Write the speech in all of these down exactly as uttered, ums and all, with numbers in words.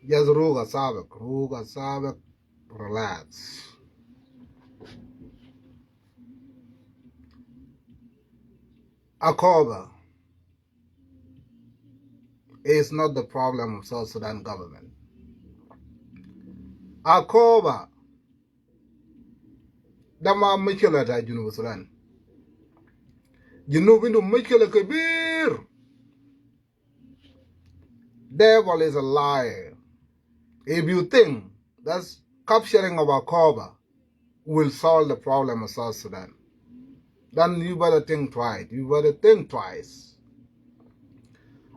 Just ruk asabek, ruk asabek, relax. Akoba is not the problem of South Sudan government. Akoba da ma mushkila ta Junub Sudan. Junub indu mushkila kebir. Devil is a liar. If you think that capturing of Akoba will solve the problem of South Sudan, then you better think twice. You better think twice.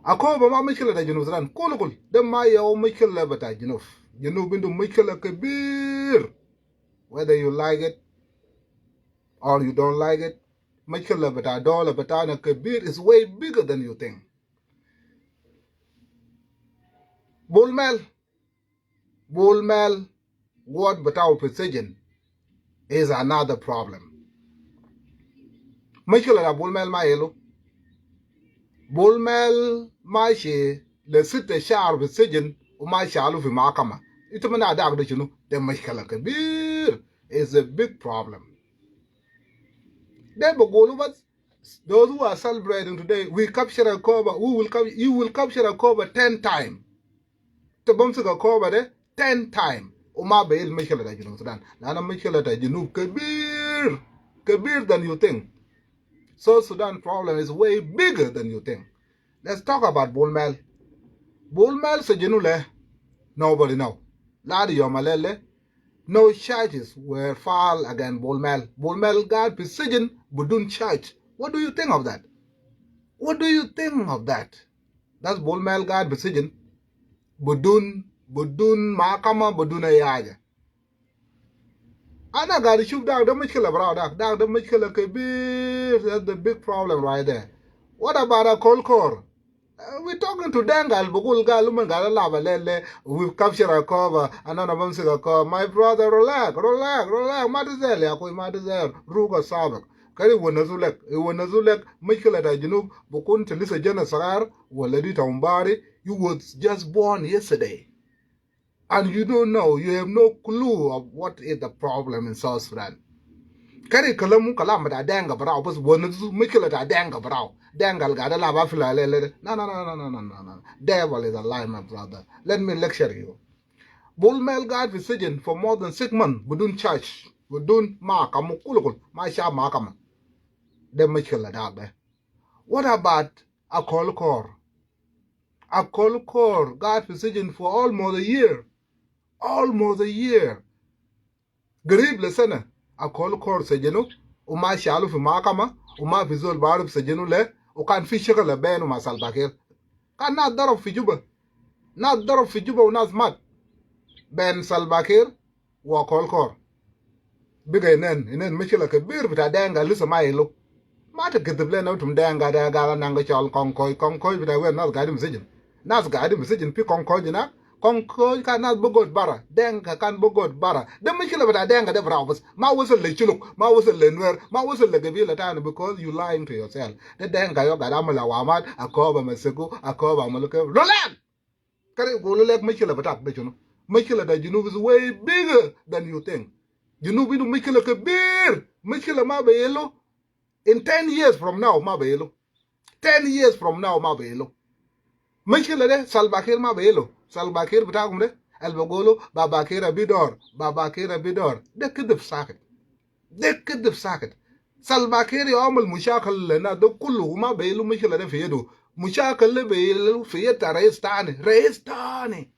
Akoba ma mushkila ta Junub Sudan. Kulu kulu. Da ma ya mushkila bita Junub. Junub indu mushkila kebir. Whether you like it or you don't like it, mushkila bita dola bitana kebir is way bigger than you think. Bol Mel, Bol Mel, wad bitau fi sijin is another problem. Mushkila ta Bol Mel ma yelu. Bol Mel mashi le sitta shahar fi sijin, u ma shalu fi mahkama. Ita ma na dak de shunu? De mushkila kebir. Is a big problem. De bagulu bas, those who are celebrating today, we capture Akoba, we will cap-, you will capture Akoba ten time. Ita bamsik Akoba de ten time. U ma bihal mushkila ta Junub Sudan. Lanu mushkila ta Junub kebir. Kebir than you think. South Sudan problem is way bigger than you think. Let's talk about Bol Mel. Bol Mel sijinu le? Nobody know. Ladi yom alele, no charges were filed against Bol Mel. Bol Mel gaid fi sijin bidun charge. What do you think of that? What do you think of that? That's Bol Mel gaid fi sijin bidun, bidun mahkama, bidun ay haja. Ana gaid shuf dak de mushkila, bro, dak, dak de mushkila kebir. That's the big problem right there. What about Akol Kor? Uh, we talking to Deng gal, bagul gal, uman gal, laba lele, we capture Akoba, and then bamsik Akoba. My brother, relax, relax, relax. Ma tizal ya akhui, ma tizal. Ruk asabek. Kari wanasu lek, wanasu lek, mushkila ta Junub, bikun ta lisa jana sagar, wala di ta umbari, you was just born yesterday. And you don't know, you have no clue of what is the problem in South Sudan. Kari kalamu kalam ta Denga barau, bas wanasu mushkila ta Denga barau. Denga al gada laba fila lele. No, no, no. Devil is a lie, my brother. Let me lecture you. Bol Mel gaid fi sijin for more than six months, bidun charge, bidun mahkama, kulu kulu, ma shaf mahkama. De mushkila dak de. What about Akol Kor? Akol Kor gaid fi sijin for almost a year. Almost a year. Garib le sana. Akol Kor sijinu, u ma shalu fi mahkama, u ma fi zol barif sijinu le, u kan fi shakal benu ma Salva Kiir. Kan nas darab fi Juba. Nas darab fi Juba u nas mat. Ben Salva Kiir wa Akol Kor. Biga inen, inen mushkila kebir bita Denga lisa ma yelu. Ma ta kedib lena utum Denga de gal nanga shol Konkoj, Konkoj bita wen? Nas gaidin fi sijin. Nas gaidin fi sijin, fi Konkoj na. Konkoj kan nas bigod bara. Denga kan bigod bara. De mushkila bita Denga de barau bas. Ma wasal le Shuluk, ma wasal le Nuer, ma wasal le gabila tani, because you lying to yourself. De Denga yo gaid amul awamat, Akoba masigu, Akoba amul ke. Relax! Kari gulu lek mushkila bitak de shunu. Mushkila ta Junub is way bigger than you think. Junub indu mushkila kebir. Mushkila ma bihelu. In ten years from now ma bihelu. Ten years from now ma bihelu. Mushkila de Salva Kiir ma bihelu. Salva Kiir bitakum de. Al bagulu Baba Kiir bidor, Baba Kiir bidor. De kedib sakit. De kedib sakit. Salva Kiir ya amul mushakil le nas de kulu, u ma bihelu mushkila de fi yedu. Mushakil le bihelu fi yed ta rais tani. Rais tani.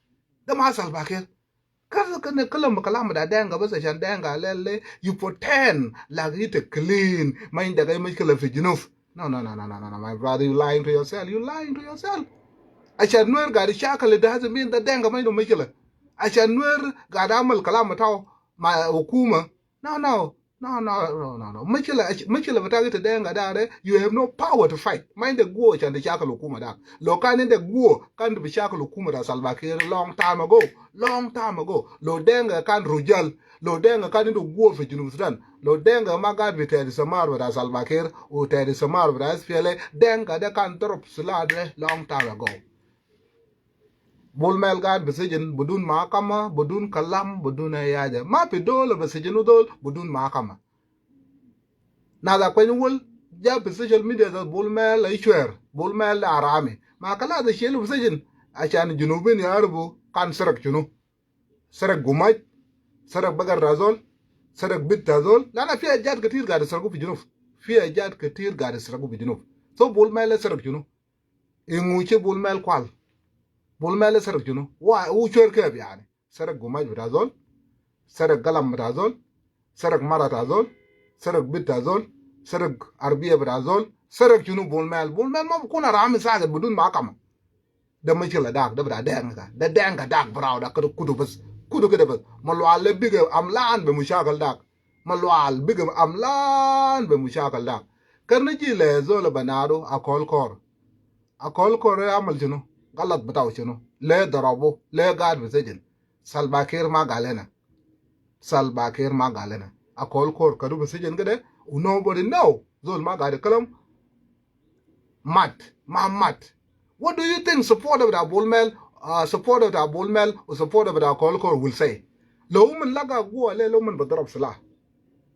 De ma Salva Kiir. Kasa kan kalam, kalam ta Denga bas ashan Denga lele, you pretend like ita clean. Ma indak ay mushkila fi Junub. No, no, no, my brother, you lying to yourself. You lying to yourself. Ashan Nuer gaid shakil, it doesn't mean that Denga ma indu mushkila. Ashan Nuer gaid amul kalam tau ma hukuma. No, no. No, no, no, no, no. Mushkila, mushkila bitak ita Denga de, you have no power to fight. Ma indak guwa ashan tashakil hukuma de. Lo kan indak guwa, kan bishakil hukuma ta Salva Kiir long time ago. Long time ago. Lo Denga kan rujal, lo Denga kan indu guwa fi Junub Sudan, lo Denga ma gaid fi tahta samar bita Salva Kiir u tahta samar bita S P L A, Denga de kan darab silah de long time ago. Bol Mel gaad fi sijin bidun mahakama, bidun kalam, bidun ay haja. Ma fi dola bi sijinu zol bidun mahakama. Nas Akweny Wol ja fi social media zol Bol Mel ishwer, Bol Mel harami. Ma kalas de shilu fi sijin ashan junubin yarifu kan sarak shunu. Sarak gumaj, sarak bagar ta zol, sarak bit ta zol. Lana fi hajat ketir gaad saraku fi junub. Fi hajat ketir gaad saraku fi junub. So Bol Mel sarak shunu? Inguche Bol Mel kwal. Bol Mel sarak shunu? Wa, u shwer kef yani? Sarak gumaj bita zol, sarak galam bita zol, sarak mara ta zol, sarak bit ta zol, sarak arbiya bita zol, sarak shunu Bol Mel? Bol Mel ma bikun harami sakit bidun mahakama. De mushkila dak, de bita Denka, de Denka dak brau dak, kudu, kudu bas, kudu kede bas. Malual le biga amlan be mushakil dak. Malual biga amlan be mushakil dak. Kan niji le zol banado Akol Kor. Akol Kor amal shunu? Galat bitau shunu? Le darabu, le gaad fi sijin. Salva Kiir ma gal lena. Salva Kiir ma gal lena. Akol Kor kadu fi sijin kede, u nobody know. Zol ma gaad kalam. Mat, ma mat. What do you think supporter bita Bol Mel, uh, supporter bita Bol Mel, u supporter bita Akol Kor will say? Lo uman laga guwa le, lo uman bidarab silah.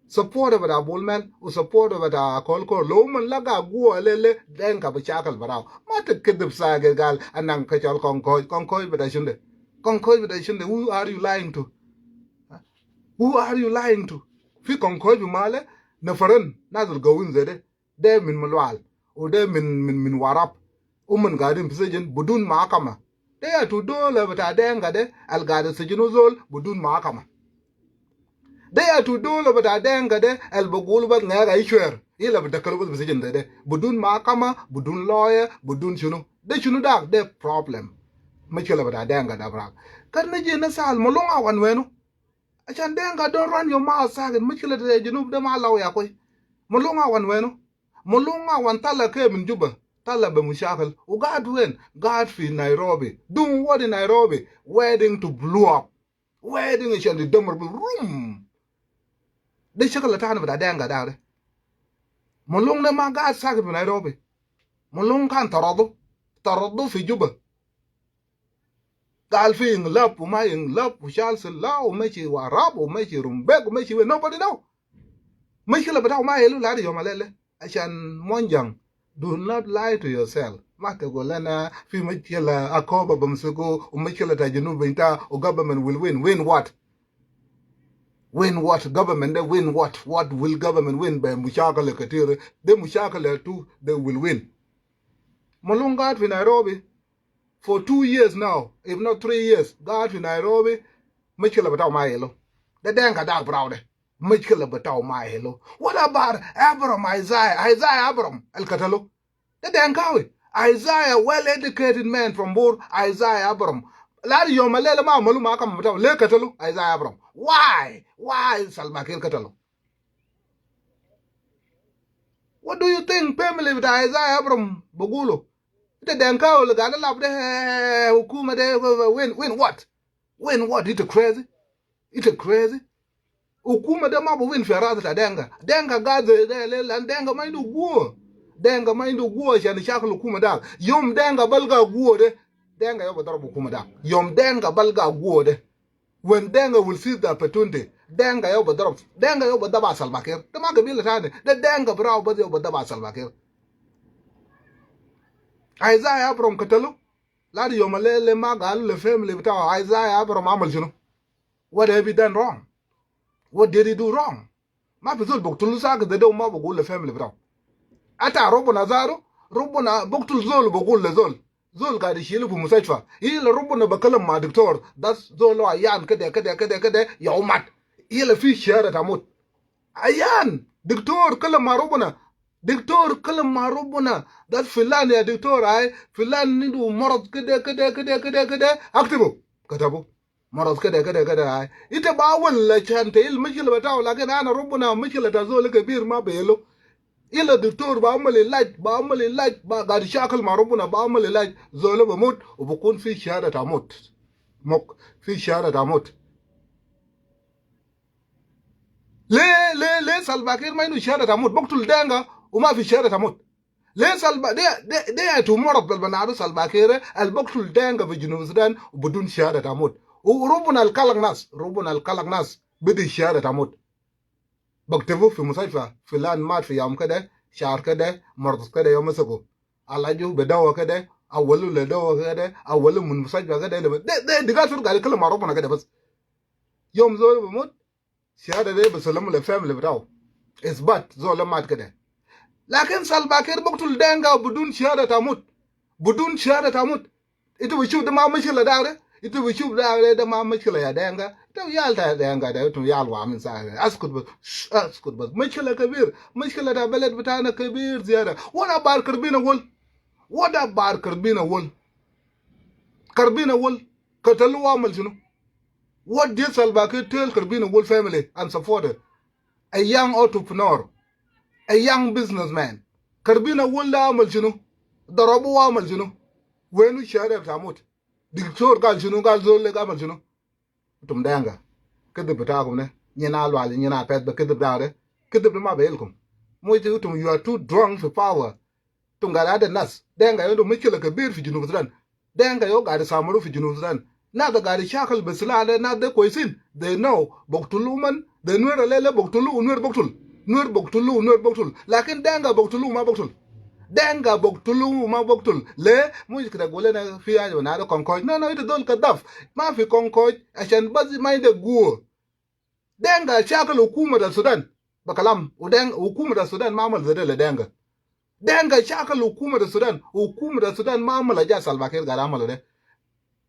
Supporter bita Bol Mel u supporter bita Akol Kor, lo uman laga guwa le, le Denka bi shakil barau. Ma ta kedib sakit gal anang kachal Konkoj, Konkoj bita shunu de? Konkoj bita shunu de? Who are you lying to? Huh? Who are you lying to? Fi Konkoj bi male, nafaran, nazil gawin zede. De min Malual, u de min, min, min Warap. Uman gaadin fi sijin bidun mahakama. De yatu dola bita Denka de al gaad sijinu zol bidun mahakama. De yatu dola bita Denka de al bigulu bas ngega ishwer. Ila bidakalu bas fi sijin de, de. Bidun mahakama, bidun lawyer, bidun shunu? De shunu dak, de problem. Mushkila bita Denka da brak. Kan niji nasal Malong awan wenu? Ashan Denka don't run your mouth sakit. Mushkila ta junub de ma law ya kwes. Malong awan wenu? Malong awan tala kef min Juba, tala be mushakil. U gaad wen? Gaad fi Nairobi. Doing what in Nairobi? Waiting to blow up. Waiting ashan idamar bi rum. De shakil tani bita Denka dak de. Malong de ma gaad sakit fi Nairobi. Malong kan taradu. Taradu fi Juba. Gal fi inglab, u ma inglab, u shal silah, u meshi Warap, u meshi Rumbek, u meshi wen, nobody know. Mushkila bitau ma helu ladi yom al lele. Ashan Monjang, do not lie to yourself. Ma ta gul lena fi mushkila Akoba bamsuku, u mushkila ta junub inta, u government will win. Win what? Win what? Government de win what? What will government win? Be mushakil ketir. De mushakil tu, they will win. Malong gaad fi Nairobi for two years now, if not three years, gaad fi Nairobi, mushkila bitau ma helu. De Denka dak brau de. Mushkila bitau ma helu. What about Abraham Isaiah? Isaiah Abraham, al katalu. De Denkawi. Isaiah, well educated man from Bor, Isaiah Abraham. Ladi yom al lele ma amalu mahakama bitau. Le katalu Isaiah Abraham? Why? Why Salva Kiir katalu? What do you think family bita Isaiah Abraham bigulu? Ita Denkawi le gaad lab de, eh, hukuma de, win, win what? Win what? Ita crazy? Ita crazy? Hukuma de ma bi win fi ras ta Denka. Denka gaad de, de, le, lan Denka ma indu guwa. Denka ma indu guwa ashan ishakil hukuma dak. Yom Denka balga guwa de, Denka yau bi darab hukuma dak. Yom Denka balga guwa de. When Denka will seize the opportunity, Denka yau bi darab, Denka yau bi daba Salva Kiir. De ma gabila tani, de Denka brau bas yau bi daba Salva Kiir. Isaiah Abraham katalu. Ladi yom al lele ma galu le family bitau Isaiah Abraham amal shunu? What have he done wrong? What did he do wrong? Ma fi zol buktulu sakit de, de ma bugul le family bitau. Ata Rabbuna zatu, Rabbuna buktul zol bugul le zol. Zol gaad ishilu fi mustashfa. Ila Rabbuna bikalam ma diktor, das zol lo ayan kede, kede, kede, kede, yau mat. Ila fi shahada ta mut. Ayan, diktor kalam ma Rabbuna. Diktor kalam ma Rabbuna. Das filan ya diktor ai, filan indu marad kede, kede, kede, kede, kede. Aktibu. Katabu. Marad kede, kede, kede ai. Ita bi awal ashan ta hil mushkila bitau, lakin ana Rabbuna mushkila ta zol kebir ma bi helu. Ila diktor bi amal ilaj, bi amal ilaj, bi gaad ishakil ma Rabbuna, bi amal ilaj. Zol bi mut, u bikun fi shahada ta mut. Muk, fi shahada ta mut. Le, le, le Salva Kiir ma indu shahada ta mut? Buktul Denka u ma fi shahada ta mut. ليه سلفا، دي، دي، دي يتو مرض بالبنادو سلفا كير، البقتل دينقا في جنوب السودان وبدون شهادة تموت. وربنا الخلق ناس، ربنا الخلق ناس بدي شهادة تموت. بكتبو في مستشفى، فلان مات في يوم كده، شهر كده، مرض كده، يوم مسكو. عالجو بدواء كده، حولو لدواء كده، حولو من مستشفى كده، دي، دي، دي قاعد تقول قاعد يتكلم مع ربنا كده بس. يوم زول بموت، شهادة دي بسلمو للفاميلي بتاعو. إثبات زول مات كده. لكن سلفا كير بقتل دينقا بدون شهادة تموت. بدون شهادة تموت. Ita bishuf da ma mushkila da, ita bishuf da, da ma mushkila ya Dinka. Ita yal ta Dinka da, ita yal wa min sa. Askut bas, shh, askut bas. Mushkila kabir, mushkila ta beled bitana kabir ziyada. What about Karbina Wall? What about Karbina Wall? Karbina Wall, katalu wa amal shunu? What did Salva Kiir tell Karbina Wall family and supporter? A young entrepreneur, a young businessman. Karbina Wall da amal shunu? Darabu wa amal shunu? Wenu shahada bita mut? Diktor gal shunu, gal zol de amal shunu? Itum Dinka. Kidib bitakum ne. Nyina alwali, nyina pet be kidib da de. Kidib de ma be ilkum. Muitu itum, you are too drunk fi power. Itum gad ada nas. Dinka yo indu mushkila kabir fi Junub Sudan. Dinka yo gad samuru fi Junub Sudan. Nas da gad shakal be silah de, nas de kwesin. They know. Baktulu man. De Nuer lele baktulu, Nuer baktul. Nuer baktulu, Nuer baktul. Lakin Dinka baktulu ma baktul. Dinka baktulu ma baktul. Le, mush kida gole na fi haja na de Konkoj. No, no, ita zol kadaf. Ma fi Konkoj. Ashan bas ma inda guwa. Dinka shakal hukuma ta Sudan. Be kalam. U Dinka, hukuma ta Sudan ma amal zede le Dinka. Dinka shakal hukuma ta Sudan. Hukuma ta Sudan ma amal haja Salva Kiir gad amal de.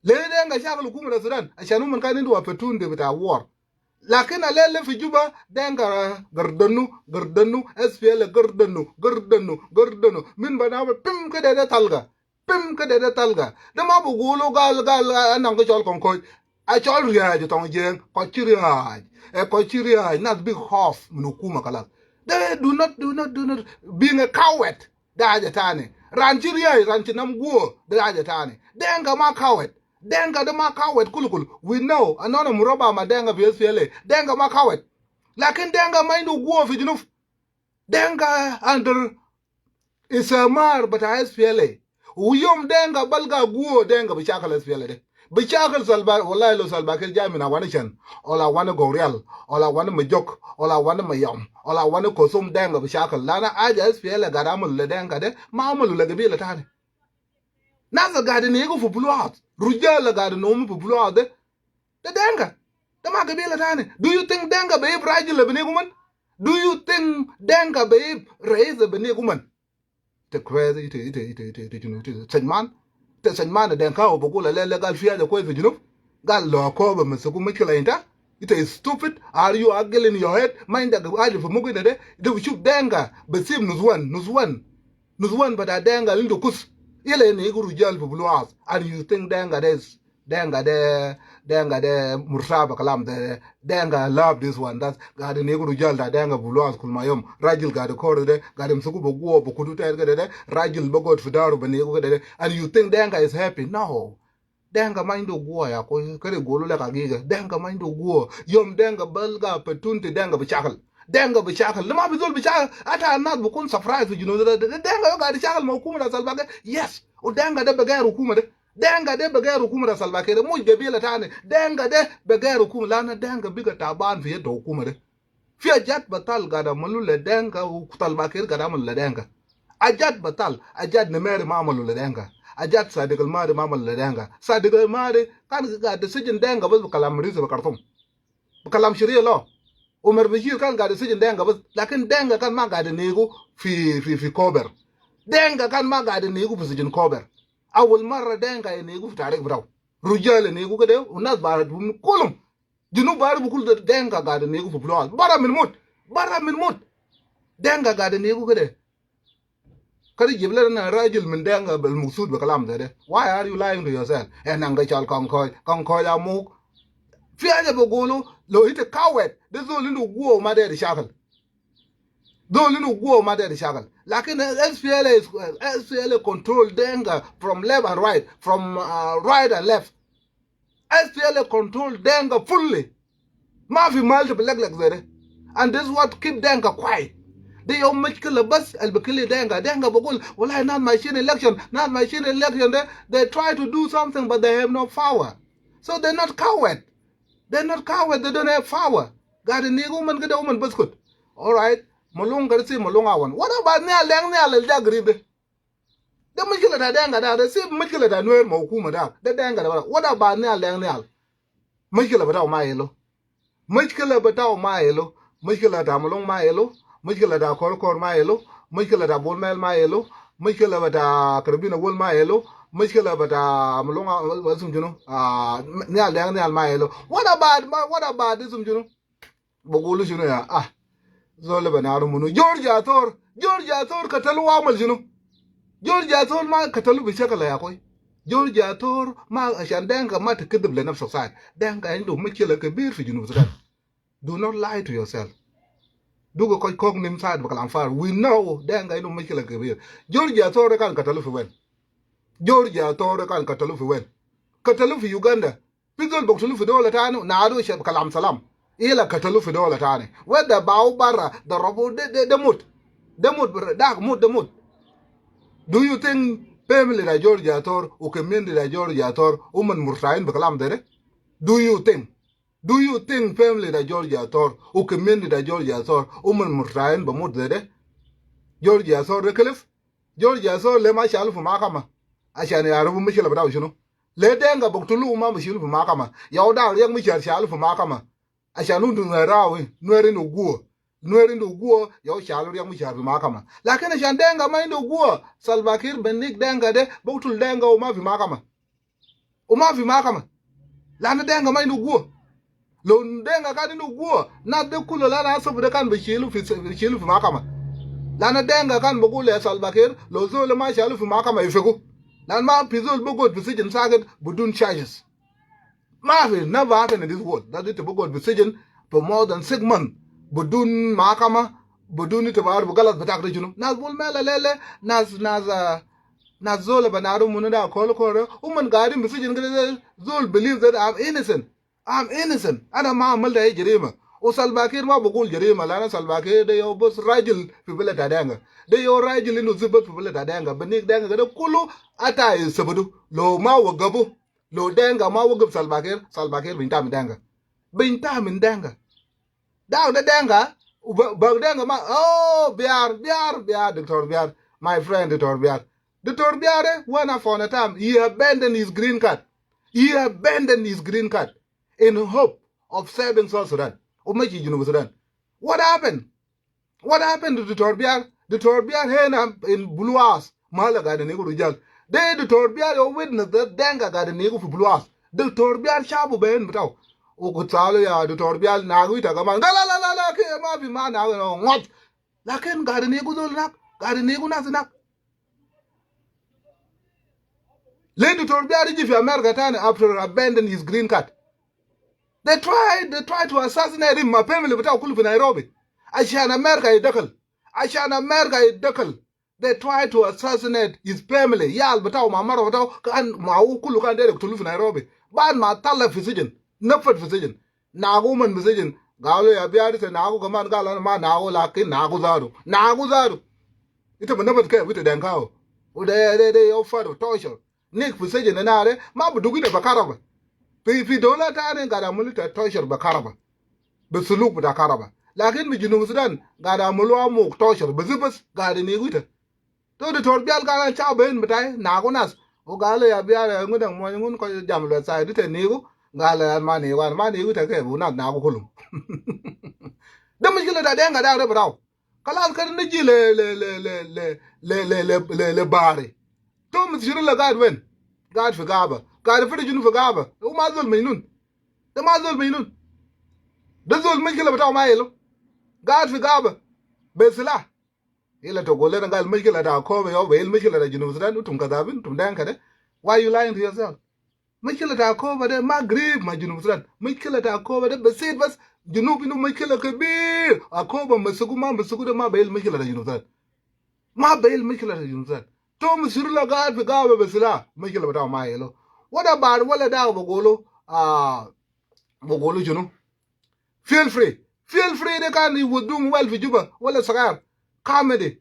Le Dinka shakal hukuma ta Sudan. Ashan uman kan indu opportunity bita war. Lakin alele fi Juba, Dinka gardanu, gardanu, S P L A gardanu, gardanu, gardanu. Min bana ba pim kede de talga. Pim kede de talga. De ma bugulu gal, gal, gal, anang ke chol Konkoj. A chol riaj tong jeng, Koch riaj. E Koch riaj, nas big hof, min hukuma kalas. De do not, do not, do not, being a coward. De haja tani. Ran chi riaj, ran chi nam guo, de haja tani. Dinka ma coward. Dinka de ma coward, kulu kulu. We know, anona muraba ma Dinka fi S P L A. Dinka ma coward. Lakin Dinka ma indu guo fi Junub. Dinka under istimar bita S P L A. Wu yom Dinka balga guo Dinka bi shakal S P L A de. Bi shakal Salva, wallahi lo Salva Kiir jai min Awan Shan, wala Awan Gogrial, wala Awan Majok, wala Awan Mayom, wala Awan Kosum Dinka bi shakal. Lana haja S P L A gad amal le Dinka de, ma amal le gabila tani. Nas gad nigu fi Blue House. Rujal gad nomu fi Blue House de. De Dinka. De ma gabila tani. Do you think Dinka be ib rajil le binigu man? Do you think Dinka be ib rais le binigu man? Ita crazy, ita, ita, ita, ita, ita, Junub, ita, sajman. Ita sajman Dinka u bugul le, le gal fi haja kwes fi Junub. Gal lo ko be masuku mushkila inta. Ita stupid. Are you ugly in your head? Ma inda haja fi mugu ita de. Ita bishuf Dinka. Basib nuswan, nuswan. Nuswan bita Dinka indu kus. Yala nigu rujal fi Blue House. And you think Dinka this Dinka de, Dinka de murtaba kalam de, Dinka love this one. That's gad nigu rujal ta Dinka Blue House kul ma yom. Rajil gad kore de, gad msuku be guo, be kudu ter kede de, rajil be god fi daru be nigu kede de. And you think Dinka is happy? No. Dinka ma indu guo ya ko, kede gulu le hagiga. Dinka ma indu guo. Yom Dinka balga opportunity Dinka bi shakal. Dinka bi shakal. Lama bi zol bi shakal. Ata nas bukun surprise fi Junub de, de, Dinka yo gad shakal ma hukuma ta Salva Kiir. Yes. U Dinka de be gair hukuma de. Dinka de be gair hukuma ta Salva Kiir, mush gabila tani. Dinka de be gair hukuma, lana Dinka biga taban fi yad ta hukuma de. Fi hajat batal gad amalu le Dinka, u Salva Kiir gad amal le Dinka. Hajat batal, hajat Nimeri ma amalu le Dinka. Hajat Sadiq al Mahdi ma amalu le Dinka. Sadiq al Mahdi kan gad sijin Dinka bas bi kalam ris bi Khartoum. Bi kalam sharia lo. Umar Bashir kan gad sijin Dinka bas, lakin Dinka kan ma gad nigu fi, fi, fi Kober. Dinka kan ma gad nigu fi sijin Kober. Awal marra Dinka yanigu fi tarik bitau. Rujal yanigu kede, u nas barif bukun kulum. Junub barif bukun de Dinka gad nigu fi Blue House. Bara min mut. Bara min mut. Dinka gad nigu kede. Kede jib lana rajil min Dinka al muksud be kalam zede. Why are you lying to yourself? Eh, nanga chol Konkoj, Konkoj amuk. Fi haja bugulu, lo ita coward, de zol indu guo ma der shakal. Zol indu guo ma der shakal. Lakin S P L A is, S P L A control Dinka from left and right, from, uh, right and left. S P L A control Dinka fully. Ma fi mal ta bi leklek zede. And this is what keep Dinka quiet. De yau mushkila bas al bi kili Dinka. Dinka bi gul, wallahi, nas mashiyina election, nas mashiyina election de, they try to do something, but they have no power. So they're not coward. They're not coward, they don't have power. Gaid inigu uman kede, uman baskut. All right. Malung kede si Malung awan. What about Nial Deng Nial al ja garib de? De mushkila ta Dinka da, de si mushkila ta Nuer ma hukuma da. De Dinka da. What about Nial Deng Nial? Mushkila bitau ma yelo. Mushkila bitau ma yelo. Mushkila ta Malung ma yelo. Mushkila ta Kolkor ma yelo. Mushkila ta Bol Mel ma yelo. Mushkila bita Karbino Wol ma yelo. Mushkila bita Malung, ah, isum shunu? Ah, Nial Deng Nial ma yelo. What about, what about isum shunu? Bi gulu shunu ya? Ah. Zol Banaru munu? George Athor. George Athor katalu wa amal shunu? George Athor ma katalu bi shakal ya akhoi. George Athor ma ashan Dinka ma takdhib le nafsak said. Dinka indu mushkila kebir fi Junub Sudan. Do not lie to yourself. Dugu koj kok nim said bi kalam farig. We know Dinka indu mushkila kebir. George Athor kan katalu fi wen? George Athor kan katalu fi wen? Katalu fi Uganda. Fi zol baktulu fi dola tani, nadu shab kalam salam. Ila katalu fi dola tani. Whether bau barra, darabu, de, de, de mut. De mut, br-, dak mut, de mut. Do you think family ta George Athor u community ta George Athor uman murtahin bi kalam zede? Do you think? Do you think family ta George Athor u community ta George Athor uman murtahin bi mut zede? George Athor de kilif? George Athor le ma shalu fi mahkama ashan yarifu mushkila bitau shunu? Le Dinka baktulu ma bi shilu fi mahkama? Yau da Riek Machar shalu fi mahkama ashan indu Nuer awi, Nuer indu guwa. Nuer indu guwa, yau shalu Riek Machar fi mahkama. Lakin ashan Dinka ma indu guwa, Salva Kiir bi nig Dinka de, baktul Dinka u ma fi mahkama. U ma fi mahkama. Lana Dinka ma indu guwa. Lo Dinka kan indu guwa, nas de kulu lana asabu de kan bi shilu fi, bi shilu fi mahkama. Lana Dinka kan bi gulu ya Salva Kiir, lo zol ma shalu fi mahkama ifigu. Lana ma fi zol bi gud fi sijin sakit bidun charges. Ma fi, never happen in this world. That ita bi gud fi sijin for more than six months. Bidun mahkama, bidun ita bi arfu galat bitak de shunu. Nas Bol Mel lele, nas, nas, ah, nas zol Banaru munu da Kolkor. Uman gaidin fi sijin kede, zol believe that I'm innocent. I'm innocent. Ana ma amaltu ai jarima. U Salva Kiir ma bi gul jarima. Lana Salva Kiir de yau bas rajil fi beled ta Dinka. De yau rajil indu zibet fi beled ta Dinka. Bi nig Dinka kede kulu ata yisabadu. Lo ma wagabu. Lo Dinka ma wagab Salva Kiir, Salva Kiir bi intaha min Dinka. Bi intaha min Dinka. Da, da Dinka, u ba, ba Dinka ma, oh, Biar, Biar, Biar, Doctor Biar, my friend Doctor Biar. Doctor Biar, eh, one upon a time, he abandoned his green card. He abandoned his green card in hope of saving South Sudan. U mashi Junub Sudan. What happened? What happened to Doctor Biar? Doctor Biar hena in Blue House. Mahal gaid inigu rujal. De Doctor Biar yau witness de Dinka gaid inigu fi Blue House. Doctor Biar shabu bein bitau. U kulu salu ya Doctor Biar, Nagu ita kaman? Gal la, la, la, la, ke ma fi ma Nagu, no, ngot. Lakin gaid inigu zol inak. Gaid inigu nas inak. Le Doctor Biar iji fi America tani after abandon his green card. They try, they try to assassinate him, ma family bitau kulu fi Nairobi. Ashan America idakal. Ashan America idakal. They try to assassinate his family. Yal bitau ma mara bitau kan ma u kulu kan deru yaktulu fi Nairobi. Baad ma tala fi sijin. Nafat fi sijin. Nagu uman fi sijin. Galu ya Biar ita Nagu kaman, gal ana ma Nagu, lakin Nagu zatu. Nagu zatu. Ita bi nafat kef, ita Dinka wu. U de, de, de, yau fadu, torture. Nig fi sijin na de, ma bi dugu ita bi karaba. Fi, fi dola tani gaid amulu ita torture bi karaba. Bi suluk bita karaba. Lakin fi Junub Sudan, gaid amulu amuk torture. Bi zibet, gaid inigu ita. To Doctor Biar gal ana shabu bein bitai, Nagu nas. U gal ya Biar, eh, ngudang mo ngun ko jam lo sa, ita nigu. Gal ana ma nigu, ana ma nigu ita kef, u nas Nagu kulu. De mushkila ta Dinka da, de bitau. Kalas, kede niji le, le, le Bari. Thomas Cirillo gaid wen? Gaid fi gaba. Gaid fi de shunu fi gaba? U ma zol majnun. De ma zol majnun. De zol mushkila bitau ma yelo. Gaid fi gaba. Be silah. Ila to gul lena gal mushkila ta Akobo yau be hil mushkila ta Junub Sudan, utum kadabin, utum Dinka de. Why you lying to yourself? Mushkila ta Akobo de ma garib ma Junub Sudan. Mushkila ta Akobo de basit bas. Junub indu mushkila kebir. Akobo masuku ma masuku de ma be hil mushkila ta Junub Sudan. Ma be hil mushkila ta Junub Sudan. Thomas Cirillo gaid fi gaba be silah. Mushkila bitau ma yelo. What about wala da bi gulu, ah, bi gulu shunu? Feel free. Feel free de kan he was doing well fi Juba. Wala sagayar. Comedy.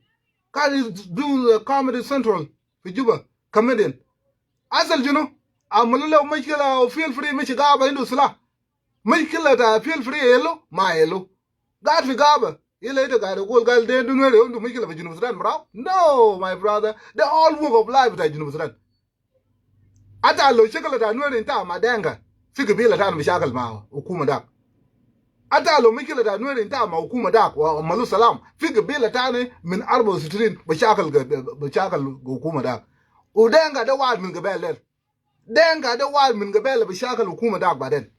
Kan is doing the Comedy Central fi Juba. Comedian. Asal shunu? Amalu le mushkila, feel free, mashi gaba indu silah. Mushkila ta feel free helu ma helu. Gaid fi gaba. Ila ita gaid gul gal de du Nuer indu mushkila fi Junub Sudan, bro? No, my brother. The whole walk of life ta Junub Sudan. Ata lo shakal ta Nuer inta ma Denka, fi gabila tani bi shakal ma hukuma dak. Ata lo mushkila ta Nuer inta ma hukuma dak wa amalu salam, fi gabila tani min arba wa sittin bi shakal, bi shakal hukuma dak. U Denka de wahid min gabail del. Denka de wahid min gabail bi shakal hukuma dak baden.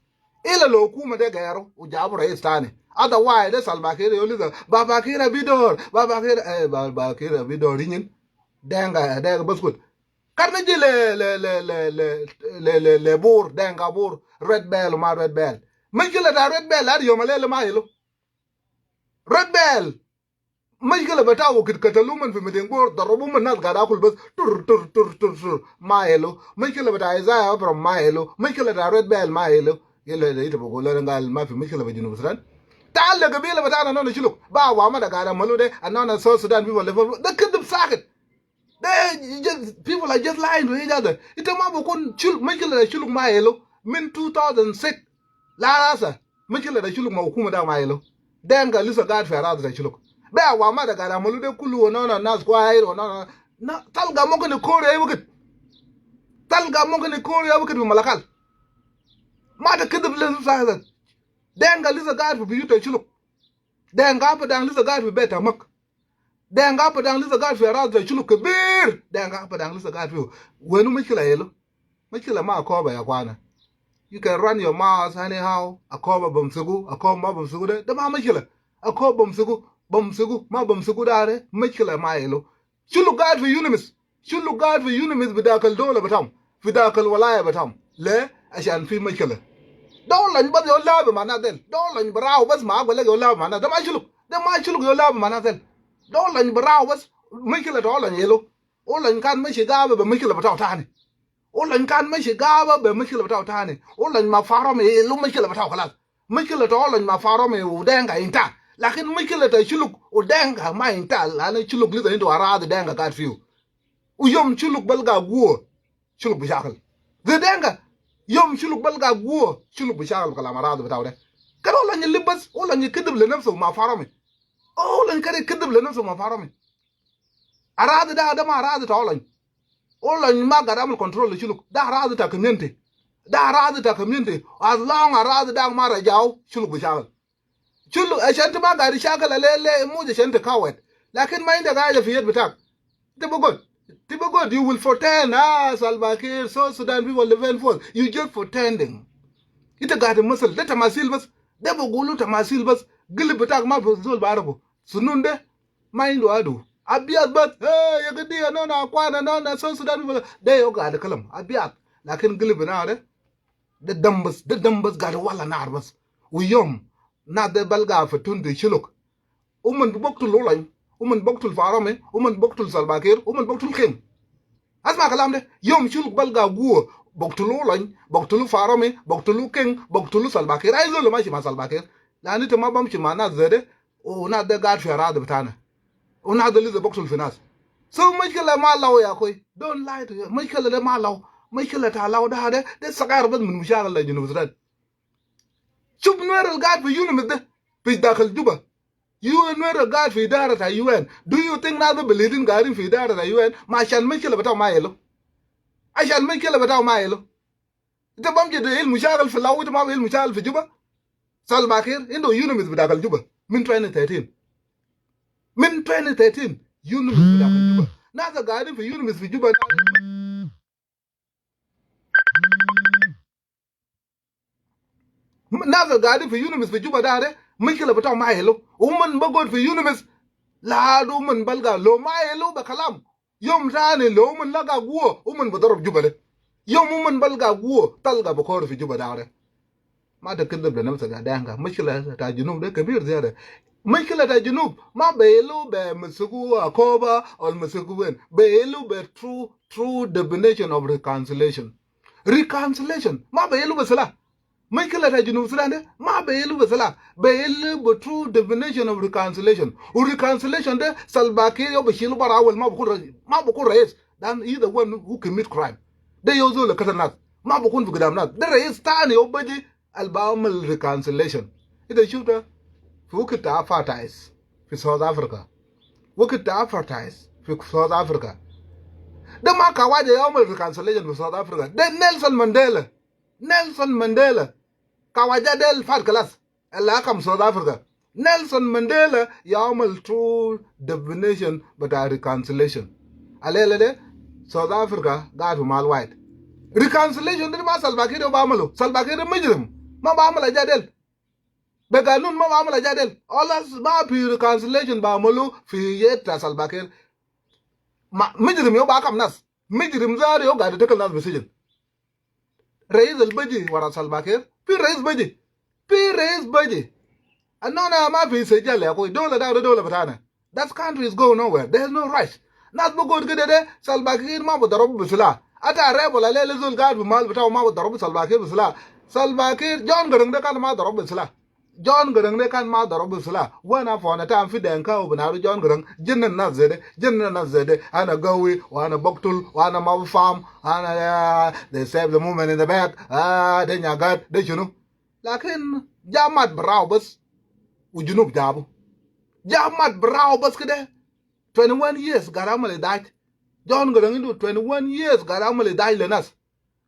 Ila lo hukuma de gairu u jabu rais tani. Otherwise de Salva Kiir yo lisa, Baba Kiir abi dor, Baba Kiir, eh, Baba Kiir abi dor inin. Denka, Denka baskut. Kan naji le, le, le Bor, Denka Bor, Red Belt ma Red Belt. Mushkila ta Red Belt, ladi yom al-lela ma helu. Red Belt. Mushkila bita waqit katalu uman fi Mading Bor, darabu uman, nas gaid akul bas, tur, tur, tur, tur, tur, ma helu. Mushkila bita Isaiah Abraham ma helu. Mushkila ta Red Belt ma helu. Yala de ita bugul lana gal mafi mushkila fi Junub Sudan. Tal le gabila bitana nona Shuluk. Ba wa ma da gaid amalu de, anona South Sudan people, de kidib sakit. They just, people are just lying to each other. Ita ma bukun Shul-, mushkila ta Shuluk ma helu. Min two thousand six. La rasa. Mushkila ta Shuluk ma hukuma da ma helu. Denka lisa gaid fi aradi ta Shuluk. Be wa ma da gaid amalu de kulu wa nona nas kwair wa nona. Na, talga mumkin ikun ai waqit. Talga mumkin ikun ai waqit fi Malakal. Ma ta kidib le nafsa hasa. Denka lisa gaid fi biyut ta Shuluk. Denka Padang lisa gaid fi bet ta Mak. Denka Padang lisa gaid fi aradi ta Shuluk kebir. Denka Padang lisa gaid fi. Wenu mushkila helu? Mushkila ma Akoba ya kwana. You can run your mouth anyhow. Akoba bamsugu, Akoba ma bamsugu de. De ma mushkila. Akoba bamsugu, bamsugu, ma bamsugu de are. Mushkila ma helu. Shuluk gaid fi UNMISS. Shuluk gaid fi UNMISS bi dakal dola bitam. Fi dakal wilaya bitam. Le, ashan fi mushkila. De olany bas yo labi ma nas del. De olany barau bas ma agwal yo labi ma nas. De ma Shuluk. De ma Shuluk yo labi ma nas del. De olany barau bas. Mushkila ta olany helu. Olany kan mashi gaba be mushkila bitau tani. Olany kan mashi gaba be mushkila bitau tani. Olany ma Faromi helu mushkila bitau kalas. Mushkila ta Olany ma Faromi u Denka inta. Lakin mushkila ta Shuluk u Denka ma inta. Lana Shuluk lisa indu aradi Denka gaid fiu. U yom Shuluk balga guwa, Shuluk bi shakal. Ze Denka, yom Shuluk balga guwa, Shuluk bi shakal kalam aradi bitau de. Kede Olany lib bas, Olany kidib le nafsu ma Faromi. Olany kede kidib le nafsu ma Faromi. Aradi da, da ma aradi ta Olany. Olany ma gaid amul control le Shuluk. Da aradi ta community. Da aradi ta community. As long aradi da ma rajau, Shuluk bi shakal. Shuluk, ashan ita ma gaid shakal le, le, mu ashan ita coward. Lakin ma inta gaid fi yet bitak. Ita bugud. Ita bugud, you will pretend, ah, Salva Kiir, South Sudan people defend force. You just pretending. Ita gaid masil, de tamasil bas. De bugulu tamasil bas. Gilib bitak ma fi zol barafu. Sunun de. Ma indu adu. Abiyad bas, hey, ya gadi, anona, akwana, anona, South Sudan people. De yo gaid kalam. Abiyad. Lakin gilib na de. De dam bas, de dam bas gaid wala nar bas. U yom, nas de balga fi tun de Shuluk. Uman bi buktul Olany, uman bi buktul Faromi, uman bi buktul Salva Kiir, uman bi buktul King. Asma kalam de, yom Shuluk balga guwa, buktul Olany, buktul Faromi, buktul King, buktul Salva Kiir. Ai zol mashi ma Salva Kiir. Lanu ita ma bamshi ma nas ze de, u nas de gaid fi aradi bitana. U nas de lisa buktul fi nas. So mushkila ma law ya akhoi. Don't lie to you. Mushkila de ma law. Mushkila ta law da de, de sagair bas min mushakil ta Junub Sudan. Shuf Nuer al gaid fi UNMISS de, fi dakal Juba. You Nuer al gaid fi idara ta UN. Do you think nas de belidin gaidin fi idara ta UN ma ashan mushkila bitau ma helu? Ashan mushkila bitau ma helu. Ita bamshi de hil mushakil fi law, ita ma hil mushakil fi Juba. Salva Kiir, indu UNMISS bi dakal Juba. Min twenty thirteen. Min twenty thirteen, UNMISS bi dakal Juba. Nas al gaidin fi UNMISS fi Juba. Nas al gaidin fi UNMISS fi Juba da de, mushkila bitau ma helu. Uman bi gud fi UNMISS, ladu uman balga, lo ma helu be kalam. Yom tani lo uman laga guwa, uman bi darab Juba de. Yom uman balga guwa, talga bi kore fi Juba da de. Ma ta kidib le nafsa ya Denka. Mushkila ta Junub de kebir ziyada. Mushkila ta Junub, ma bi helu be masuku Akoba, or masuku wen. Bi helu be true, true definition of reconciliation. Reconciliation. Ma bi helu be silah. Mushkila ta Junub Sudan de, ma be ilu be sila, be ilu be true definition of reconciliation. U reconciliation de, Salva Kiir yo be shilu bara awel, ma be kun ra-, ma be kun rais. Then he's the one who commit crime. De yo zol katal nas, ma be kun fi gidam nas. De rais tani yo beji al be amel reconciliation. Ita shufta fi wukit ta apartheid fi South Africa. Wukit ta apartheid fi South Africa. De ma kawaja yo amel reconciliation fi South Africa. De Nelson Mandela. Nelson Mandela. Kawaja del fat kalas. Al hakam South Africa. Nelson Mandela ya amel true definition bita reconciliation. Al lela de South Africa gaid fi mahal wahid. Reconciliation de ma Salva Kiir de be amalu. Salva Kiir de mujrim. Ma be amel aja del. Be ganun ma be amel aja del. Alas ma fi reconciliation be amalu fi yet ta Salva Kiir. Ma, mujrim yo be hakam nas. Mujrim zatu yo gaid itakil nas fi sijin. Rais al beji wara Salva Kiir. Fi rais beji. Fi rais beji. Anina ma fi sijal ya akui. Dola da, da dola bitana. That country is going nowhere. There's no rush. Nas be gul kede de, Salva Kiir ma be darabu bi sila. Ata rebel al lela zol gaid fi mahal bitau ma be darabu Salva Kiir bi sila. Salva Kiir, John Garang de kan ma darabu bi sila. John Garang de kan ma darabu bi sila. Wa ana fi ana tam fi Dinka u binaru John Garang. Jinnan nas zede, jinnan nas zede. Ana gawi, wa ana buktul, wa ana ma bafam, ana, ah, they stab the woman in the back. Ah, de nyagat, de shunu. Lakin ja mat barau bas. U Junub jabu. Ja mat barau bas kede. Twenty-one years gaid amel idaj. John Garang indu twenty-one years gaid amel idaj le nas.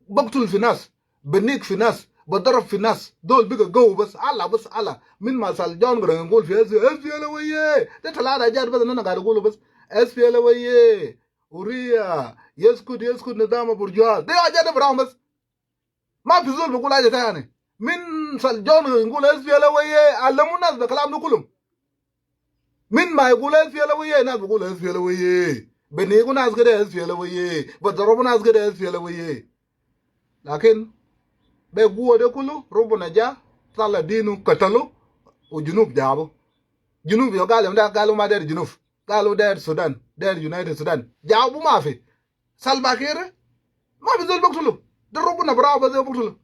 Buktul fi nas, benig fi nas, bedarab fi nas. Zol biga gawi bas, Allah bas, Allah. Min ma sal John Garang gul fi S P L A weye. De talata ajat bas ana gaid gulu bas. S P L A weye. Huria. Yaskut, yaskut nizam Abu Rujal. De ajat de barau bas. Ma fi zol bi gul aja tani. Min sal John Garang gul S P L A weye. Alamu nas be kalam de kulum. Min ma igul S P L A weye, nas bi gul S P L A weye. Benigu nas kede S P L A weye. Bedarabu nas kede S P L A weye. Lakin be guwa de kulu, Rabuna ja, tala dinu katalu, u Junub jabu. Junub yo galu, da galu ma der Junub. Galu der Sudan, der United Sudan. Jabu ma fi. Salva Kiir, ma fi zol buktulu. De Rabuna barau bas zol buktulu.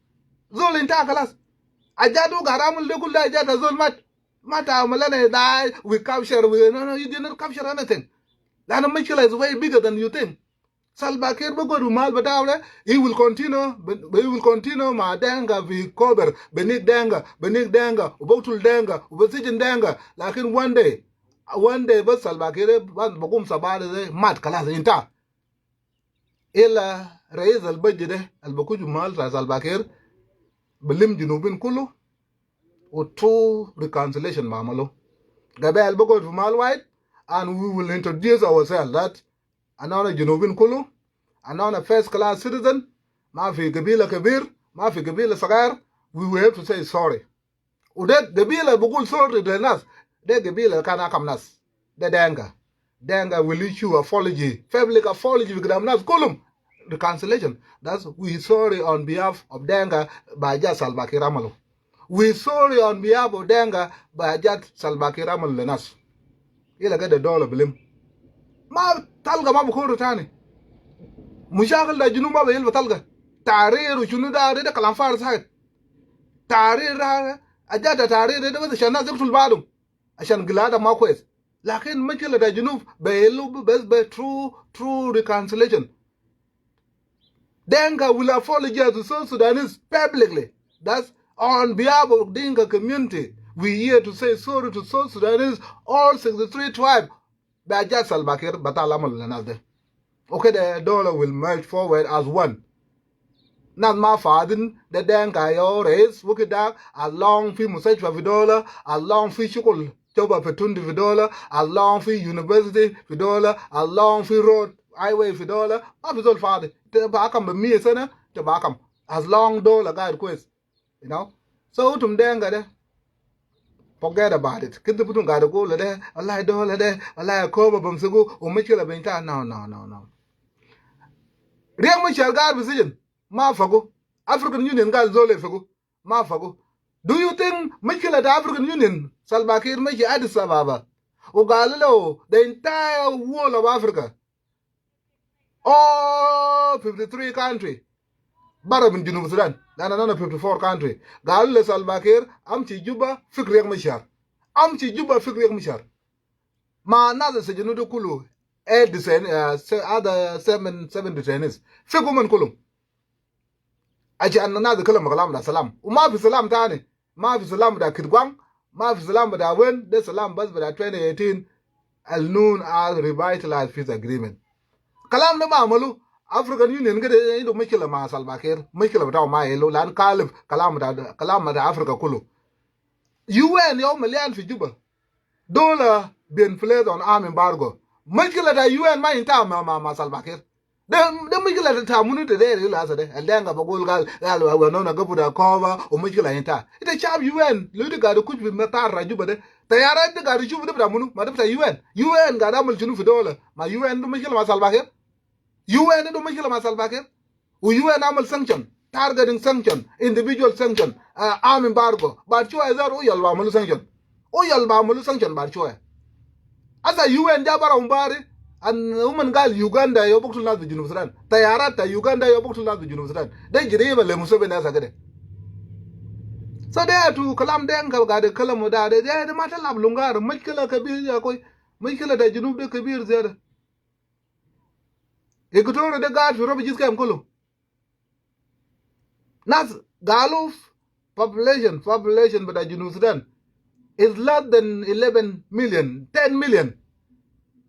Zol inta kalas. Ajat u gaid amul de kulu de ajat ta zol mat. Ma ta amul ana da we capture, we, no, no, you did not capture anything. Lanu mushkila is way bigger than you think. Salva Kiir be gul fi mahal bitau de, he will continue, be, he will continue ma Dinka fi Kober, benig Dinka, benig Dinka, u buktul Dinka, u besijin Dinka. Lakin one day, one day bas Salva Kiir, bas bigum sabah de mat kalas inta. Illa rais al beji de, al bikuj mahal ta Salva Kiir, bilim Junubin kulu, u true reconciliation bi amalu. Gabel bigud fi mahal wahid, and we will introduce ourselves that anina Junubin kulu, anina first class citizen, ma fi gabila kebir, ma fi gabila sagar, we will have to say sorry. U de gabila bigul sorry de nas, de gabila kan akam nas. De Dinka. Dinka will issue apology, public apology fi gidam nas kulum. Reconciliation. That's we sorry on behalf of Dinka bi ajat Salva Kiir amalu. We sorry on behalf of Dinka bi ajat Salva Kiir amalu le nas. Illa kede dola bilim. Ma talga ma bikun tani. Mushakil ta Junub ma bigul bi talga. Tahrir u shunu da, de, de kalam farig sakit. Tahrir da, ajat ta tahrir de, de bas ashan nas yaktul badum. Ashan gilada ma kwes. Lakin mushkila ta Junub be ilu bas be true, true reconciliation. Dinka will apologize to South Sudanese publicly. That's on behalf of Dinka community. We here to say sorry to South Sudanese, all sixty-three tribe. Bi ajat Salva Kiir batal amalu le nas de. Okay, the dola will merge forward as one. Nas ma fadin de Dinka yo rais, wakit da, along fi mustashfa fi dola, along fi shukul choba fi tundi fi dola, along fi university fi dola, along fi road, highway fi dola, ma fi zol fadi. Te bi akam bi mia sana, te bi akam. As long dola gaid kwes. You know? So, utum Dinka de, forget about it. Kede bitum gaid gulu de, wallahi dola de, wallahi Kober bamsugu, u mushkila bi inta, no, no, no, no. Riek Machar gaid fi sijin, ma fogu. African Union gaid zol fogu, ma fogu. Do you think mushkila ta African Union, Salva Kiir mashi Addis Ababa, u gal lahu the entire world of Africa, all fifty-three country, Bara min Junub Sudan. Lanu nana fifty-four country. Galu le Salva Kiir, amshi Juba, fik Riek Machar. Amshi Juba, fik Riek Machar. Ma nas sajanu de kulu, eh, detain-, eh, se-, ada seven, seven detainees. Fik uman kulum. Ashan nas kalam kalam da salam. Uma fi salam tani. Ma fi salam bita Kitgwang, ma fi salam bita wen, de salam bas bita twenty eighteen, al known as revitalized peace agreement. Kalam de ma amalu, African Union kede indu mushkila ma Salva Kiir, mushkila bita ma ilu, lan kalif kalam bita, kalam bita Africa kulu. U N yau malian fi Juba. Dola been placed on arm embargo. Mushkila ta U N ma inta ma, ma, ma Salva Kiir. De, de mushkila ta munu te de ila hasa de. Al Denka bagul gal, gal wa, wa nona gabu da koba, u mushkila inta. Ita shab U N, lo ita gadu kush fi matar ta Juba de. Tayarat de gadu shufu de bita munu, ma de bita U N. U N gadu amal shunu fi dola. Ma U N de mushkila ma Salva Kiir. U N de mushkila ma Salva Kiir. Wa U N amal sanction, targeting sanction, individual sanction, uh, arm embargo. Baad shuwaya zatu u yal ba amalu sanction. U yal ba amalu sanction baad shuwaya. Hasa U N ja bara umbari, an uman gal Uganda yau buktul nas fi Junub Sudan. Tayarat ta Uganda yau buktul nas fi Junub Sudan. De jiriba le Museveni hasa kede. So de atu kalam de ankal gade kalam da de, de, de ma talab lungar. Mushkila kabir ya akhoi. Mushkila ta Junub de kabir ziyada. Equatoria de gaid fi refugees camp kulu. Nas galu population, population bita Junub Sudan is less than eleven million, ten million.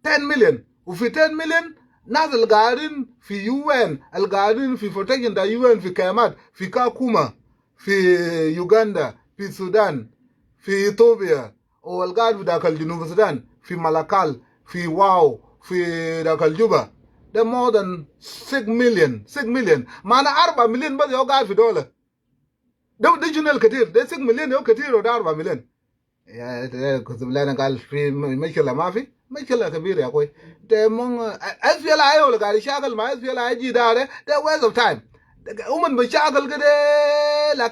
Ten million. Wa fi ten million, nas al gaidin fi U N, al gaidin fi protection ta U N fi kemat, fi Kakuma, fi Uganda, fi Sudan, fi Ethiopia, wa al gaid fi dakal Junub Sudan, fi Malakal, fi Wau, fi dakal Juba. De more than six million, six million. Mana arba million bas yau gaid fi dola. De, de shunu al ketir, de six million yau ketir wa de arba million. Ya, de kusub lena gal fi m-, mushkila ma fi, mushkila kabir ya akhoi. De mon, eh, S P L A I wala gaid shakal ma S P L A I ji da de, de waste of time. De, uman bi shakal kede, lakin